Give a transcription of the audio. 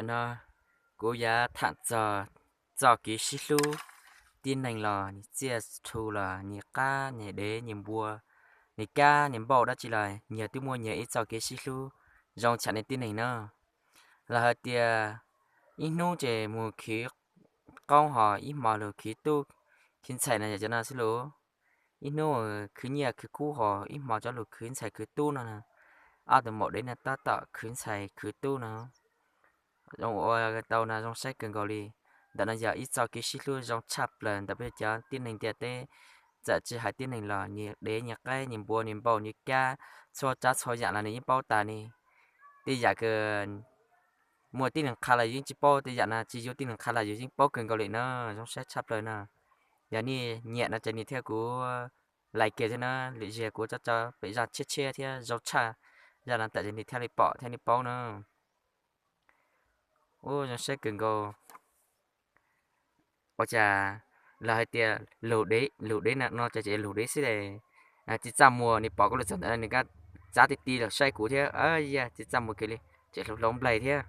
Tam no kuv yuav tham txog txoj kev sib hlub tib neeg los nws txiaj thu los nws qab nws dev nws npua, nws kab nws npauj dab tsi los nws twb muaj nws ib txoj kev sib hlub zoo tshaj nws tib neeg no. Los hais tias ib hnub ces mus khwv qoob ho ib hmo lug khwv tub, khwv ntxhais no yog cov no xwb lauj. Ib hnub khwv nyiaj khwv kub ho ib hmo cov lug khwv ntxhais khwv tub no. Ob tug maum dev no tab tom khwv ntxhais khwv tub no. Zoo ua tau no zoo saib kawg nkaus li. Ntawm no yog ib txoj kev sib hlub zoo tshaj plaws ntawm peb cov tib neeg ntiaj teb. Txawm tsis hais tib neeg los nws dev nws qaib nws npua nws npauj nws kab, txhua tsav txhua yam los nws yeej paub tas ne. Tej yam kws muaj tib neeg qha los yus yeej tsis paub, tej yam no tsis yuav tib neeg qha los yus yeej paub kawg nkaus li no. Zoo saib tshaj plaws no. Yog nej nyiam no ces nej thiab kuv like kiag thiab na, lwm zaus kuv tso tso pem zaj tshiab tshiab thiab zoo tshaj zaj no tawm ces nej thiaj li pom thiab nej paub na. Ua zoo saib kawg nkaus. Ua cas lawv hais tias lug dev no ces lug dev xwb es tsis txaj muag, nws pom kuv lug txog ntawm no nws kab txav ti ti los saib kuv thiab, yog tsis txaj muag kiag li, tseem hloov hloov nplaig thiab.